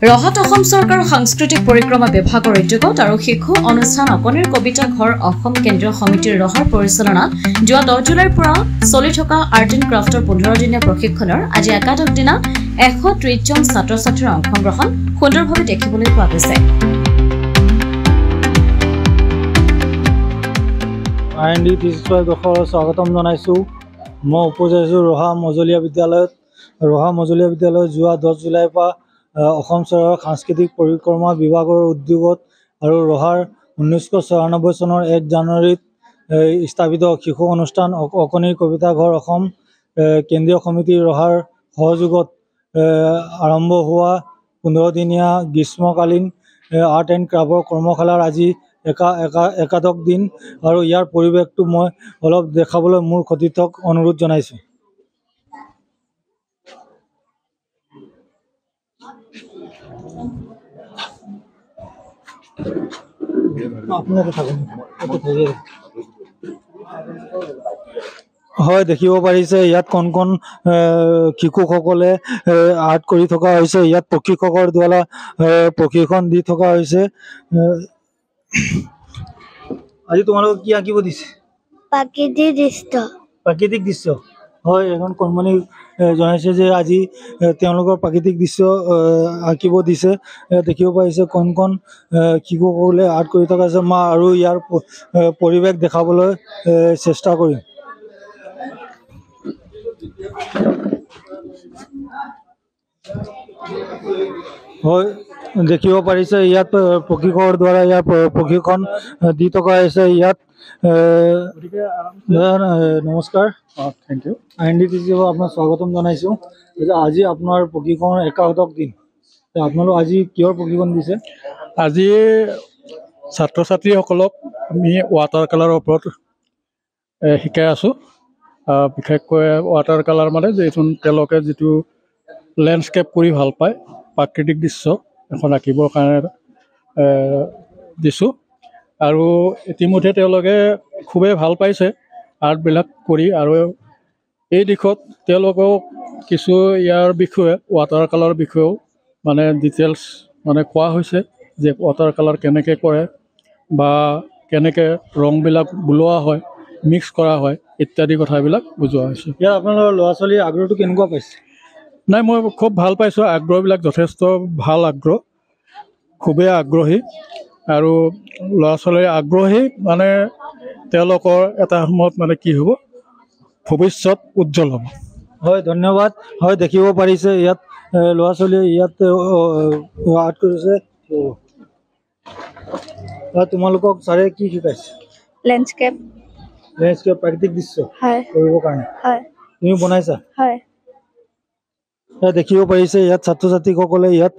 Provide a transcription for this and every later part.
ৰহাত অসম চৰকাৰৰ সাংস্কৃতিক পৰিক্ৰমা বিভাগৰ উদ্যোগত আৰু শিশু অনুষ্ঠান অকণিৰ কবিতা ঘৰ অসম কেন্দ্ৰীয় সমিতিৰ ৰহাৰ পৰিচালনাত যোৱা 10 জুলাইৰ পৰা চলি থকা আৰ্ট এণ্ড ক্ৰাফ্টৰ 15 দিনীয়া প্ৰশিক্ষণৰ আজি একাদশ দিনা 130 জন ছাত্ৰ ছাত্ৰীৰ অংশগ্ৰহণ সুন্দৰভাৱে দেখিবলৈ পোৱা গৈছে। I N D 365 স্বাগতম জনাইছোঁ। মই উপস্থিত আছোঁ ৰহা মজলীয়া বিদ্যালয়ত। ৰহা মজলীয়া বিদ্যালয়ত যোৱা 10 জুলাইৰ পৰা অসম চৰকাৰৰ সাংস্কৃতিক পৰিক্ৰমা বিভাগৰ উদ্যোগত আৰু ৰহাৰ 1994 চনৰ 1 জানুৱাৰীত স্থাপিত শিশু অনুষ্ঠান অকণিৰ কবিতা ঘৰ অসম কেন্দ্ৰীয় সমিতি ৰহাৰ সহযোগত আৰম্ভ হোৱা 15 দিনীয়া গ্ৰীষ্মকালীন আৰ্ট এণ্ড ক্ৰাফ্টৰ কৰ্মশালাৰ আজি একাদশ দিন আৰু ইয়াৰ পৰিৱেশটো মই অলপ দেখাবলৈ মোৰ সতীৰ্থক অনুৰোধ জনাইছোঁ। হয়, দেখিব পাৰিছে ইয়াত কণ কণ শিশুসকলে আৰ্ট কৰি থকা হৈছে। ইয়াত প্ৰশিক্ষকৰ দ্বাৰা প্ৰশিক্ষণ দি থকা হৈছে। আজি তোমালোকক কি আঁকিব দিছে? প্ৰাকৃতিক দৃশ্য। প্ৰাকৃতিক দৃশ্য। হয়, এখন কণমানি জনাইছে যে আজি তেওঁলোকৰ প্ৰাকৃতিক দৃশ্য আঁকিব দিছে। দেখিব পাৰিছে কণ কণ শিশুসকলে আৰ্ট কৰি থকা হৈছে। মই আৰু ইয়াৰ পৰিৱেশ দেখাবলৈ চেষ্টা কৰিম। হয়, দেখিব পাৰিছে ইয়াত প্ৰশিক্ষকৰ দ্বাৰা ইয়াৰ প্ৰশিক্ষণ দি থকা হৈছে। ইয়াত নমস্কাৰ, thank U. I N D T C আপোনাক স্বাগতম জনাইছোঁ। আজি আপোনাৰ প্ৰশিক্ষণৰ একাদশ দিন, আপোনালোক আজি কিহৰ প্ৰশিক্ষণ দিছে? আজি ছাত্ৰ ছাত্ৰীসকলক আমি ৱাটাৰ কালাৰৰ ওপৰত শিকাই আছোঁ। বিশেষকৈ ৱাটাৰ কালাৰ মানে যিটো তেওঁলোকে যিটো লেণ্ডস্কেপ কৰি ভাল পায়, প্ৰাকৃতিক দৃশ্য এখন আঁকিবৰ কাৰণে দিছোঁ। আৰু ইতিমধ্যে তেওঁলোকে খুবেই ভাল পাইছে আৰ্টবিলাক কৰি। আৰু এই দিশত তেওঁলোকক কিছু ইয়াৰ বিষয়ে, ৱাটাৰ কালাৰৰ বিষয়েও মানে ডিটেইলছ মানে কোৱা হৈছে যে ৱাটাৰ কালাৰ কেনেকৈ কৰে বা কেনেকৈ ৰংবিলাক বোলোৱা হয়, মিক্স কৰা হয় ইত্যাদি কথাবিলাক বুজোৱা হৈছে। ইয়াত আপোনালোকৰ ল'ৰা ছোৱালীৰ আগ্ৰহটো কেনেকুৱা পাইছে? নাই, মই খুব ভাল পাইছোঁ। আগ্ৰহবিলাক যথেষ্ট ভাল আগ্ৰহ, খুবেই আগ্ৰহী। আৰু ল'ৰা ছোৱালীৰ আগ্ৰহী মানে তেওঁলোকৰ এটা সময়ত মানে কি হ'ব, ভৱিষ্যত উজ্জ্বল হ'ব। হয়, ধন্যবাদ। হয়, দেখিব পাৰিছে ইয়াত ল'ৰা ছোৱালীয়ে ইয়াত আৰ্ট কৰিছে। তোমালোকক ছাৰে কি শিকাইছে? লেণ্ডস্কেপ। লেণ্ডস্কেপ, প্ৰাকৃতিক দৃশ্য কৰিবৰ কাৰণে। তুমি বনাইছা? হয়। দেখিব পাৰিছে ইয়াত ছাত্ৰ ছাত্ৰীসকলে ইয়াত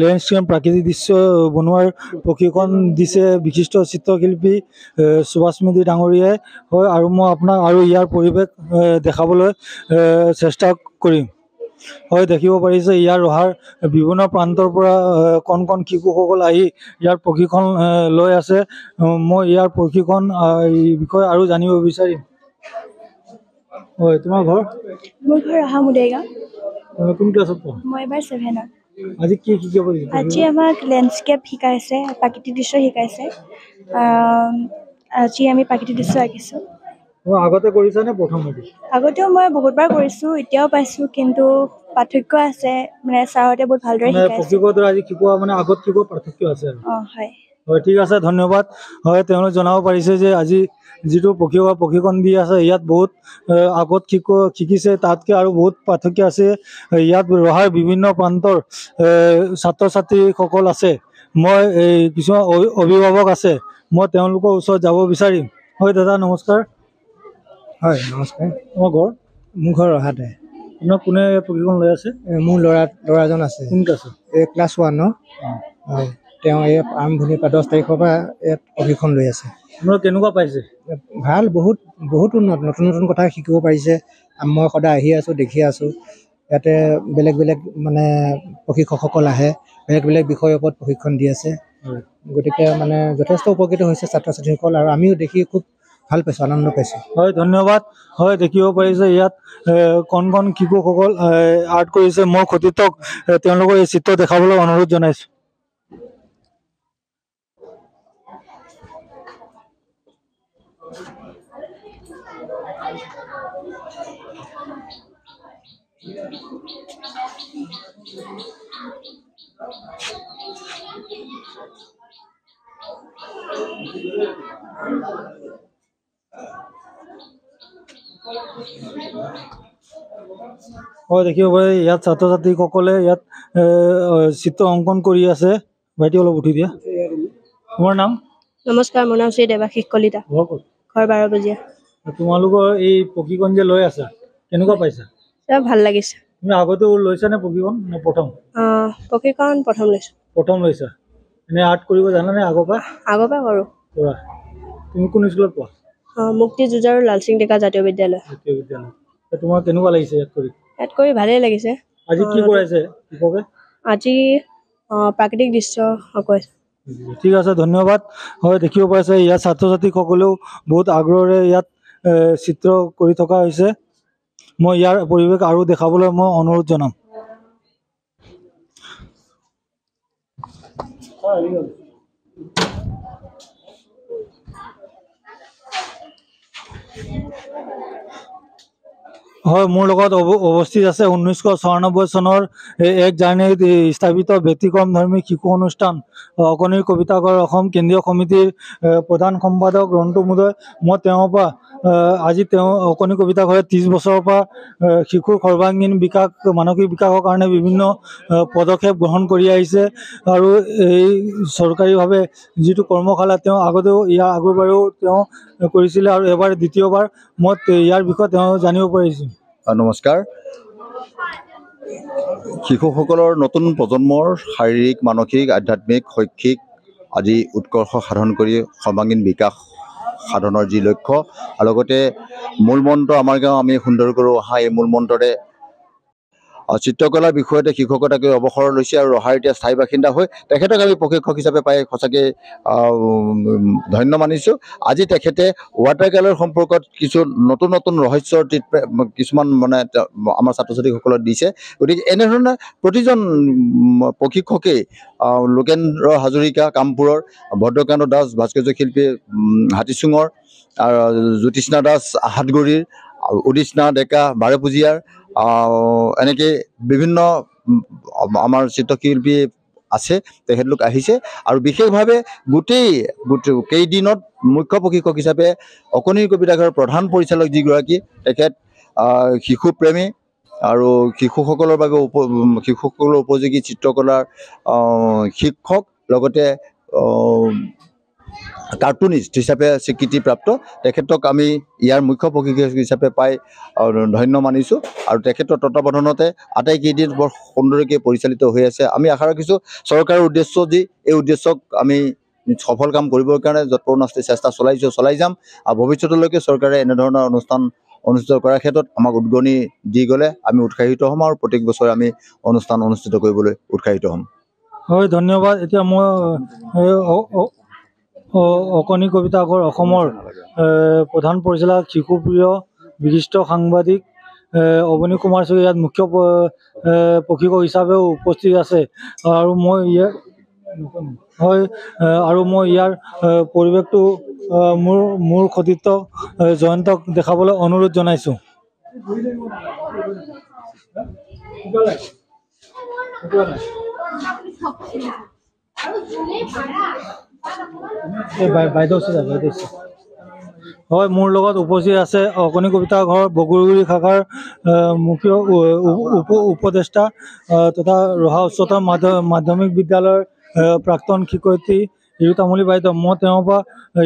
লেণ্ডস্কেপ প্ৰাকৃতিক দৃশ্য বনোৱাৰ প্ৰশিক্ষণ দিছে বিশিষ্ট চিত্ৰশিল্পী সুভাষ মেধি ডাঙৰীয়াই। হয়, আৰু মই আপোনাক আৰু ইয়াৰ পৰিৱেশ দেখাবলৈ চেষ্টা কৰিম। হয়, দেখিব পাৰিছে ইয়াৰ ৰহাৰ বিভিন্ন প্ৰান্তৰ পৰা কণ কণ শিশুসকল আহি ইয়াৰ প্ৰশিক্ষণ লৈ আছে। মই ইয়াৰ প্ৰশিক্ষণ বিষয়ে আৰু জানিব বিচাৰিম। হয়, তোমাৰ ঘৰ? মোৰ ঘৰ ৰহা মুদাইগাঁও। কোন ক্লাছত পঢ়া? মই এবাৰ 7ত। আজি কি শিকাব দিছে? আজি আমাক লেণ্ডস্কেপ শিকাইছে, প্ৰাকৃতিক দৃশ্য শিকাইছে। আজি আমি প্ৰাকৃতিক দৃশ্য আঁকিছোঁ। আগতে কৰিছা নে প্ৰথম? আগতেও মই বহুতবাৰ কৰিছোঁ, এতিয়াও পাইছোঁ, কিন্তু পাৰ্থক্য আছে। মানে ছাৰহঁতে বহুত ভালদৰে শিকাইছে। প্ৰশিক্ষকৰ দ্বাৰা আজি শিকোৱা মানে আগত শিকোৱা পাৰ্থক্য আছে আৰু। অঁ, হয়। হয়, ঠিক আছে, ধন্যবাদ। হয়, তেওঁলোকে জনাব পাৰিছে যে আজি যিটো প্ৰশিক্ষণ দি আছে ইয়াত বহুত আগত শিকিছে, তাতকৈ আৰু বহুত পাৰ্থক্য আছে। ইয়াত ৰহাৰ বিভিন্ন প্ৰান্তৰ ছাত্ৰ ছাত্ৰীসকল আছে। মই এই কিছুমান অভিভাৱক আছে, মই তেওঁলোকৰ ওচৰত যাব বিচাৰিম। হয় দাদা, নমস্কাৰ। হয়, নমস্কাৰ। তোমাৰ ঘৰ? মোৰ ঘৰ ৰহাতে। আপোনাৰ কোনে প্ৰশিক্ষণ লৈ আছে? মোৰ ল'ৰাজন আছে। কোন ক্লাছত? এই ক্লাছ 1ৰ। হয়, তেওঁ এই আৰম্ভণিৰ পৰা 10 তাৰিখৰ পৰা ইয়াত প্ৰশিক্ষণ লৈ আছে। আপোনালোক কেনেকুৱা পাইছে? ভাল, বহুত বহুত উন্নত, নতুন নতুন কথা শিকিব পাৰিছে। মই সদায় আহি আছোঁ, দেখি আছোঁ। ইয়াতে বেলেগ বেলেগ মানে প্ৰশিক্ষকসকল আহে, বেলেগ বেলেগ বিষয়ৰ ওপৰত প্ৰশিক্ষণ দি আছে। গতিকে মানে যথেষ্ট উপকৃত হৈছে ছাত্ৰ ছাত্ৰীসকল আৰু আমিও দেখি খুব ভাল পাইছোঁ, আনন্দ পাইছোঁ। হয়, ধন্যবাদ। হয়, দেখিব পাৰিছে ইয়াত কণ কণ শিশুসকল আৰ্ট কৰিছে। মই সতীৰ্থক তেওঁলোকৰ এই চিত্ৰ দেখাবলৈ অনুৰোধ জনাইছোঁ। হয়, দেখিব পাৰে ইয়াত ছাত্ৰ ছাত্ৰীসকলে ইয়াত চিত্ৰ অংকন কৰি আছে। ভাইটি, অলপ উঠি দিয়া। তোমাৰ নাম? নমস্কাৰ, মোৰ নাম শ্ৰী দেৱাশিষ কলিতা। ঘৰ ক'ত? ঘৰ 12 বজীয়া। তোমালোকৰ এই প্ৰশিক্ষণ যে লৈ আছা, কেনেকুৱা পাইছা? ছাৰ, ভাল লাগিছে। তুমি আগতেও লৈছা নে প্ৰশিক্ষণ নে প্ৰথম? প্ৰশিক্ষণ প্ৰথম লৈছোঁ। প্ৰথম লৈছা। এনে আৰ্ট কৰিব জানানে আগৰ পৰা? আগৰ পৰা কৰোঁ। কৰা। তুমি কোন স্কুলত পোৱা? মুক্তি যুঁজাৰু লালসিং ডেকা জাতীয় বিদ্যালয়। জাতীয় বিদ্যালয়। তোমাৰ কেনেকুৱা লাগিছে ইয়াত কৰি? ইয়াত কৰি ভালেই লাগিছে। আজি কি কৰাইছে শিক্ষকে? আজি প্ৰাকৃতিক দৃশ্য আঁকুৱাইছে। ঠিক আছে, ধন্যবাদ। হয়, দেখিব পাইছে ইয়াত ছাত্ৰ ছাত্ৰীসকলেও বহুত আগ্ৰহেৰে ইয়াত চিত্ৰ কৰি থকা হৈছে। মই ইয়াৰ পৰিৱেশ আৰু দেখাবলৈ মই অনুৰোধ জনাম। হয়, মোৰ লগত উপস্থিত আছে 1994 চনৰ 1 জানুৱাৰীত স্থাপিত ব্যতিক্ৰমধৰ্মী শিশু অনুষ্ঠান অকণিৰ কবিতাঘৰ অসম কেন্দ্ৰীয় সমিতিৰ প্ৰধান সম্পাদক ৰণ্টু মুদৈ। মই তেওঁৰ পৰা আজি তেওঁ অকণি কবিতা ঘৰে 30 বছৰৰ পৰা শিশুৰ সৰ্বাংগীন বিকাশ, মানসিক বিকাশৰ কাৰণে বিভিন্ন পদক্ষেপ গ্ৰহণ কৰি আহিছে আৰু এই চৰকাৰীভাৱে যিটো কৰ্মশালা তেওঁ আগতেও ইয়াৰ আগৰবাৰেও তেওঁ কৰিছিলে আৰু এবাৰ দ্বিতীয়বাৰ। মই ইয়াৰ বিষয়ে তেওঁ জানিব পাৰিছোঁ। নমস্কাৰ। শিশুসকলৰ নতুন প্ৰজন্মৰ শাৰীৰিক, মানসিক, আধ্যাত্মিক, শৈক্ষিক আদি উৎকৰ্ষ সাধন কৰি সৰ্বাংগীন বিকাশ সাধনৰ যি লক্ষ্য আৰু লগতে মূল মন্ত্ৰ আমাৰ গাঁও আমি সুন্দৰ কৰোঁ অহা, এই মূল মন্ত্ৰৰে চিত্ৰকলাৰ বিষয়তে শিক্ষকতা কৰি অৱসৰ লৈছে আৰু ৰহাৰ এতিয়া স্থায়ী বাসিন্দা হৈ তেখেতক আমি প্ৰশিক্ষক হিচাপে পাই সঁচাকৈ ধন্য মানিছোঁ। আজি তেখেতে ৱাটাৰ কালাৰ সম্পৰ্কত কিছু নতুন নতুন ৰহস্যৰ ট্ৰিটমেণ্ট কিছুমান মানে আমাৰ ছাত্ৰ ছাত্ৰীসকলক দিছে। গতিকে এনেধৰণে প্ৰতিজন প্ৰশিক্ষকেই, লোকেন্দ্ৰ হাজৰিকা কামপুৰৰ, ভদ্ৰকান্ত দাস ভাস্কৰ্য শিল্পী হাতীচুঙৰ, আৰু জ্যোতিষ্ণা দাস হাতগুৰিৰ, উদিষ্ণা ডেকা বাৰেপূজীয়াৰ, এনেকৈ বিভিন্ন আমাৰ চিত্ৰশিল্পী আছে, তেখেতলোক আহিছে। আৰু বিশেষভাৱে গোটেই কেইদিনত মুখ্য প্ৰশিক্ষক হিচাপে অকণিৰ কবিতাঘৰৰ প্ৰধান পৰিচালক যিগৰাকী, তেখেত শিশুপ্ৰেমী আৰু শিশুসকলৰ বাবে শিশুসকলৰ উপযোগী চিত্ৰকলাৰ শিক্ষক, লগতে কাৰ্টুনিষ্ট হিচাপে স্বীকৃতিপ্ৰাপ্ত। তেখেতক আমি ইয়াৰ মুখ্য প্ৰশিক্ষক হিচাপে পাই ধন্য মানিছোঁ আৰু তেখেতৰ তত্বাৱধানতে আটাইকেইদিন বৰ সুন্দৰকৈ পৰিচালিত হৈ আছে। আমি আশা ৰাখিছোঁ চৰকাৰৰ উদ্দেশ্য যি, এই উদ্দেশ্যক আমি সফল কাম কৰিবৰ কাৰণে যৎপৰোনাস্তি চেষ্টা চলাইছোঁ, চলাই যাম আৰু ভৱিষ্যতলৈকে চৰকাৰে এনেধৰণৰ অনুষ্ঠান অনুষ্ঠিত কৰাৰ ক্ষেত্ৰত আমাক উদগনি দি গ'লে আমি উৎসাহিত হ'ম আৰু প্ৰত্যেক বছৰে আমি অনুষ্ঠান অনুষ্ঠিত কৰিবলৈ উৎসাহিত হ'ম। হয়, ধন্যবাদ। এতিয়া মই অকণি কবিতাঘৰ অসমৰ প্ৰধান পৰিচালক, শিশুপ্ৰিয় বিশিষ্ট সাংবাদিক অৱনী কুমাৰ শইকীয়া ইয়াত মুখ্য প্ৰশিক্ষক হিচাপেও উপস্থিত আছে আৰু মই ইয়াৰ, হয়, আৰু মই ইয়াৰ পৰিৱেশটো মোৰ সতীৰ্থ জয়ন্তক দেখাবলৈ অনুৰোধ জনাইছোঁ। এই বাইদেউ, বাইদেউ। হয়, মোৰ লগত উপস্থিত আছে অকণি কবিতা ঘৰ বগৰীগুৰি শাখাৰ মুখ্য উপদেষ্টা তথা ৰহা উচ্চতৰ মাধ্যমিক বিদ্যালয়ৰ প্ৰাক্তন শিক্ষয়িত্ৰী হিৰু তামুলী বাইদেউ। মই তেওঁৰ পৰা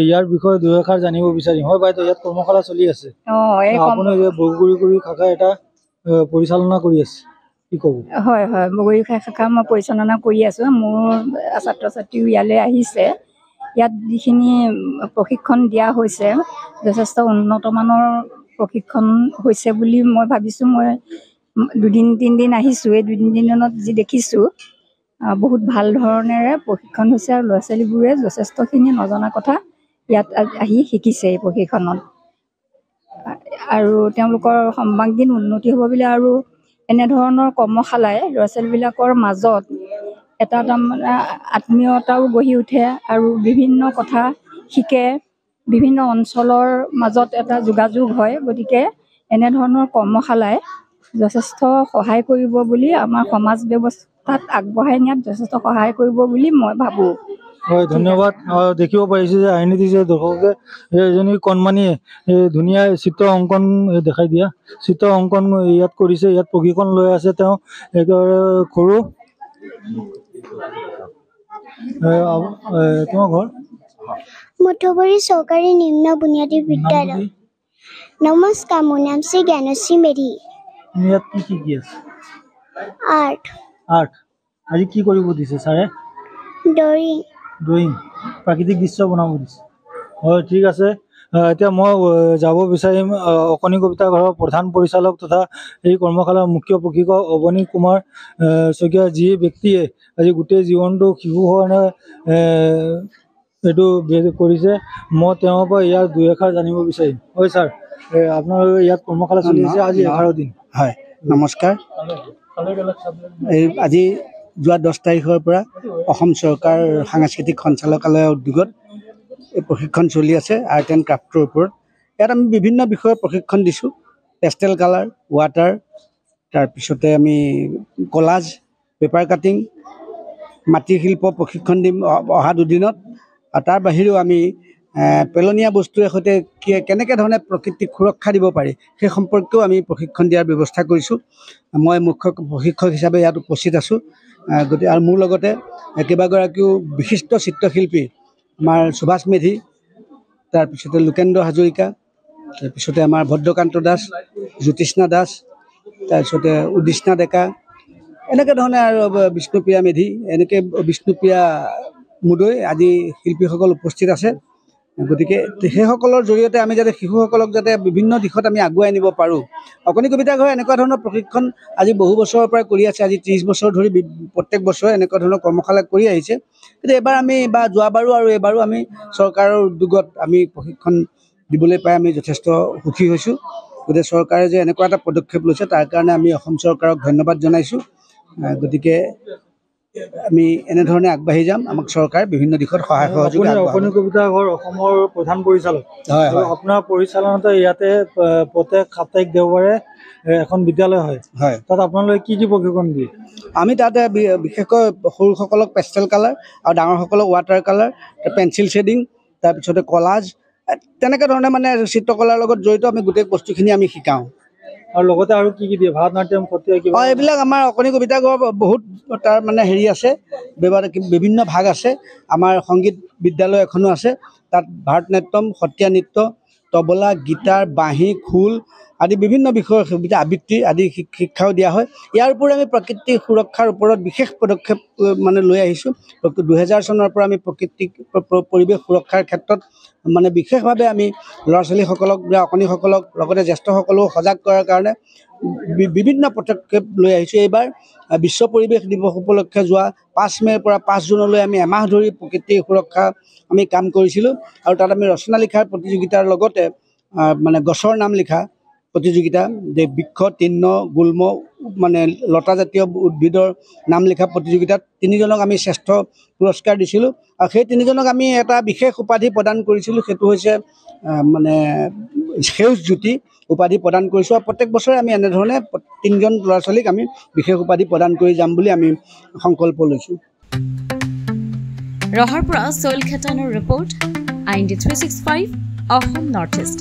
ইয়াৰ বিষয়ে দুই এষাৰ জানিব বিচাৰিম। হয় বাইদেউ, ইয়াত কৰ্মশালা চলি আছে, আপুনি বগৰীগুৰি শাখা এটা পৰিচালনা কৰি আছে, কি ক'ব? হয় হয়, বগৰী শাখা মই পৰিচালনা কৰি আছোঁ। মোৰ ছাত্ৰ ছাত্ৰীও ইয়ালৈ আহিছে। ইয়াত যিখিনি প্ৰশিক্ষণ দিয়া হৈছে, যথেষ্ট উন্নত মানৰ প্ৰশিক্ষণ হৈছে বুলি মই ভাবিছোঁ। মই দুদিন তিনিদিন আহিছোঁ, এই দুদিন তিনিদিনত যি দেখিছোঁ, বহুত ভাল ধৰণেৰে প্ৰশিক্ষণ হৈছে আৰু ল'ৰা ছোৱালীবোৰে যথেষ্টখিনি নজনা কথা ইয়াত আহি শিকিছে এই প্ৰশিক্ষণত আৰু তেওঁলোকৰ সৰ্বাংগীন উন্নতি হ'ব বুলি। আৰু এনেধৰণৰ কৰ্মশালাই ল'ৰা ছোৱালীবিলাকৰ মাজত এটা তাৰমানে আত্মীয়তাও গঢ়ি উঠে আৰু বিভিন্ন কথা শিকে, বিভিন্ন অঞ্চলৰ মাজত এটা যোগাযোগ হয়। গতিকে এনেধৰণৰ কৰ্মশালাই যথেষ্ট সহায় কৰিব বুলি, আমাৰ সমাজ ব্যৱস্থাত আগবঢ়াই নিয়াত যথেষ্ট সহায় কৰিব বুলি মই ভাবোঁ। হয়, ধন্যবাদ। দেখিব পাৰিছে যে আইনী দিছে দৰ্শকে, এজনী কণমানিয়ে ধুনীয়া চিত্ৰ অংকন দেখাই দিয়া চিত্ৰ অংকন ইয়াত কৰিছে, ইয়াত প্ৰশিক্ষণ লৈ আছে। তেওঁ একেবাৰে সৰু। তোমাৰ ঘৰ? মথুবাৰী চৰকাৰী নিম্ন বুনিয়াদী বিদ্যালয়। নমস্কাৰ, মোৰ নাম শ্ৰী জ্ঞানশ্ৰী মেধি। তুমি ইয়াত কি শিকি আছা? আৰ্ট। আৰ্ট। আজি কি কৰিব দিছে ছাৰে? ড্ৰয়িং। ড্ৰয়িং, প্ৰাকৃতিক দৃশ্য বনাব দিছে। হয়, ঠিক আছে। এতিয়া মই যাব বিচাৰিম অকণি কবিতা ঘৰৰ প্ৰধান পৰিচালক তথা এই কৰ্মশালাৰ মুখ্য প্ৰশিক্ষক অৱনী কুমাৰ শইকীয়া, যি ব্যক্তিয়ে আজি গোটেই জীৱনটো শিশুৰ কাৰণে এইটো কৰিছে। মই তেওঁৰ পৰা ইয়াৰ দুই এষাৰ জানিব বিচাৰিম। হয় ছাৰ, আপোনালোকে ইয়াত কৰ্মশালা চলি আছে আজি 11 দিন। হয়, নমস্কাৰ। এই আজি যোৱা 10 তাৰিখৰ পৰা অসম চৰকাৰ সাংস্কৃতিক সঞ্চালকালয়ৰ উদ্যোগত এই প্ৰশিক্ষণ চলি আছে আৰ্ট এণ্ড ক্ৰাফ্টৰ ওপৰত। ইয়াত আমি বিভিন্ন বিষয়ৰ প্ৰশিক্ষণ দিছোঁ, পেষ্টেল কালাৰ, ৱাটাৰ, তাৰপিছতে আমি কলাজ, পেপাৰ কাটিং, মাটিৰ শিল্প প্ৰশিক্ষণ দিম অহা দুদিনত। আৰু তাৰ বাহিৰেও আমি পেলনীয়া বস্তুৰে সৈতে কেনেকৈ ধৰণে প্ৰকৃতিক সুৰক্ষা দিব পাৰি সেই সম্পৰ্কেও আমি প্ৰশিক্ষণ দিয়াৰ ব্যৱস্থা কৰিছোঁ। মই মুখ্য প্ৰশিক্ষক হিচাপে ইয়াত উপস্থিত আছোঁ। গতিকে আৰু মোৰ লগতে কেইবাগৰাকীও বিশিষ্ট চিত্ৰশিল্পী, আমাৰ সুভাষ মেধি, তাৰপিছতে লোকেন্দ্ৰ হাজৰিকা, তাৰপিছতে আমাৰ ভদ্ৰকান্ত দাস, জ্যোতিষ্ণা দাস, তাৰপিছতে উদিষ্ণা ডেকা, এনেকৈ ধৰণে আৰু বিষ্ণুপ্ৰিয়া মেধি, এনেকৈ বিষ্ণুপ্ৰিয়া মুদৈ আদি শিল্পীসকল উপস্থিত আছে। গতিকে সেইসকলৰ জৰিয়তে আমি যাতে শিশুসকলক যাতে বিভিন্ন দিশত আমি আগুৱাই নিব পাৰোঁ। অকণি কবিতা ঘৰে এনেকুৱা ধৰণৰ প্ৰশিক্ষণ আজি বহু বছৰৰ পৰাই কৰি আছে। আজি 30 বছৰ ধৰি প্ৰত্যেক বছৰে এনেকুৱা ধৰণৰ কৰ্মশালা কৰি আহিছে। কিন্তু এইবাৰ আমি বা যোৱাবাৰো আৰু এইবাৰো আমি চৰকাৰৰ উদ্যোগত আমি প্ৰশিক্ষণ দিবলৈ পাই আমি যথেষ্ট সুখী হৈছোঁ। গতিকে চৰকাৰে যে এনেকুৱা এটা পদক্ষেপ লৈছে তাৰ কাৰণে আমি অসম চৰকাৰক ধন্যবাদ জনাইছোঁ। গতিকে আমি এনেধৰণে আগবাঢ়ি যাম। আমাক চৰকাৰে বিভিন্ন দিশত সহায় সহযোগ। অকণি কবিতা ঘৰ অসমৰ প্ৰধান পৰিচালক। হয় হয়। আপোনাৰ পৰিচালনাতে ইয়াতে প্ৰত্যেক সাপ্তাহিক দেওবাৰে এখন বিদ্যালয় হয়। হয়। তাত আপোনালোকে কি কি প্ৰশিক্ষণ দিয়ে? আমি তাতে বিশেষকৈ সৰুসকলক পেষ্টেল কালাৰ আৰু ডাঙৰসকলক ৱাটাৰ কালাৰ, পেঞ্চিল শ্বেডিং, তাৰপিছতে কলাজ, তেনেকৈ ধৰণে মানে চিত্ৰকলাৰ লগত জড়িত আমি গোটেই বস্তুখিনি আমি শিকাওঁ। আৰু লগতে আৰু কি কি দিয়ে? ভাৰতনাট্যম, সত্ৰীয়া কিবা? এইবিলাক আমাৰ অকণি কবিতা ঘৰ বহুত তাৰ মানে হেৰি আছে, বিভিন্ন ভাগ আছে। আমাৰ সংগীত বিদ্যালয় এখনো আছে, তাত ভাৰতনাট্যম, সত্ৰীয়া নৃত্য, তবলা, গীটাৰ, বাঁহী, খোল আদি বিভিন্ন বিষয়ৰ সুবিধা, আবৃত্তি আদি শিক্ষাও দিয়া হয়। ইয়াৰ উপৰি আমি প্ৰকৃতিৰ সুৰক্ষাৰ ওপৰত বিশেষ পদক্ষেপ মানে লৈ আহিছোঁ। 2000 চনৰ পৰা আমি প্ৰকৃতিক পৰিৱেশ সুৰক্ষাৰ ক্ষেত্ৰত মানে বিশেষভাৱে আমি ল'ৰা ছোৱালীসকলক বা অকণিসকলক লগতে জ্যেষ্ঠসকলেও সজাগ কৰাৰ কাৰণে বিভিন্ন পদক্ষেপ লৈ আহিছোঁ। এইবাৰ বিশ্ব পৰিৱেশ দিৱস উপলক্ষে যোৱা 5 মে'ৰ পৰা 5 জুনলৈ আমি এমাহ ধৰি প্ৰকৃতিৰ সুৰক্ষা আমি কাম কৰিছিলোঁ। আৰু তাত আমি ৰচনা লিখাৰ প্ৰতিযোগিতাৰ লগতে মানে গছৰ নাম লিখা প্ৰতিযোগিতা, যে বৃক্ষ, তৃণ, গুল্ম মানে লতাজাতীয় উদ্ভিদৰ নাম লিখা প্ৰতিযোগিতাত 3জনক আমি শ্ৰেষ্ঠ পুৰস্কাৰ দিছিলোঁ। আৰু সেই 3জনক আমি এটা বিশেষ উপাধি প্ৰদান কৰিছিলোঁ, সেইটো হৈছে মানে সেউজ জ্যোতি উপাধি প্ৰদান কৰিছোঁ। আৰু প্ৰত্যেক বছৰে আমি এনেধৰণে 3জন ল'ৰা ছোৱালীক আমি বিশেষ উপাধি প্ৰদান কৰি যাম বুলি আমি সংকল্প লৈছোঁ। ৰহাৰ পৰা চৈল খেতানৰ report, IND 365, Assam north east.